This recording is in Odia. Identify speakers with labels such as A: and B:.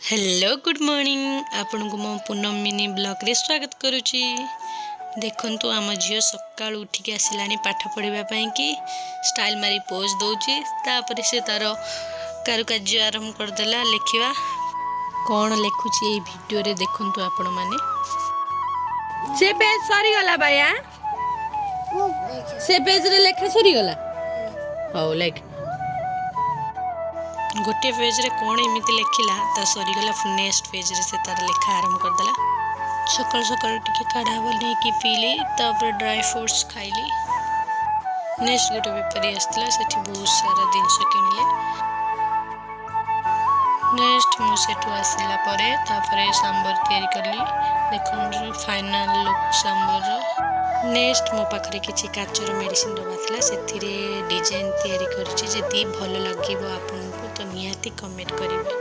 A: Hello, good morning. ଆପଣଙ୍କୁ ମୋ ପୁନମ ମିନି ବ୍ଲଗ୍ରେ ସ୍ୱାଗତ କରୁଛି। ଦେଖନ୍ତୁ, ଆମ ଝିଅ ସକାଳୁ ଉଠିକି ଆସିଲାଣି ପାଠ ପଢ଼ିବା ପାଇଁକି। ଷ୍ଟାଇଲ୍ ମାରି ପୋଜ୍ ଦେଉଛି। ତାପରେ ସେ ତା'ର କାରୁକାର୍ଯ୍ୟ ଆରମ୍ଭ କରିଦେଲା ଲେଖିବା। କ'ଣ ଲେଖୁଛି, ଏଇ ଭିଡ଼ିଓରେ ଦେଖନ୍ତୁ ଆପଣମାନେ।
B: ସେ ପେଜ ସରିଗଲା ବାୟା, ସେ ପେଜରେ ଲେଖା ସରିଗଲା। ହଉ, ଲେଖ।
A: ଗୋଟିଏ ପେଜ୍ରେ କ'ଣ ଏମିତି ଲେଖିଲା, ତା ସରିଗଲା। ନେକ୍ସଟ ପେଜ୍ରେ ସେ ତାର ଲେଖା ଆରମ୍ଭ କରିଦେଲା। ସକାଳୁ ସକାଳୁ ଟିକେ କାଢ଼ା ବନେଇକି ପିଇଲି, ତାପରେ ଡ୍ରାଏ ଫ୍ରୁଟ୍ସ ଖାଇଲି। ନେକ୍ସଟ ଗୋଟେ ବେପାରୀ ଆସିଥିଲା, ସେଠି ବହୁତ ସାରା ଜିନିଷ କିଣିଲେ। ନେକ୍ସଟ ମୁଁ ସେଠୁ ଆସିଲା ପରେ ତାପରେ ସାମ୍ବର ତିଆରି କଲି। ଦେଖନ୍ତୁ ଫାଇନାଲ ଲୁକ୍ ସାମ୍ବରର। ନେକ୍ସଟ ମୋ ପାଖରେ କିଛି କାଚର ମେଡ଼ିସିନ ଡବା ଥିଲା, ସେଥିରେ ଡିଜାଇନ ତିଆରି କରିଛି। ଯଦି ଭଲ ଲାଗିବ ଆପଣଙ୍କୁ ତ ନିହାତି କମେଣ୍ଟ କରିବେ।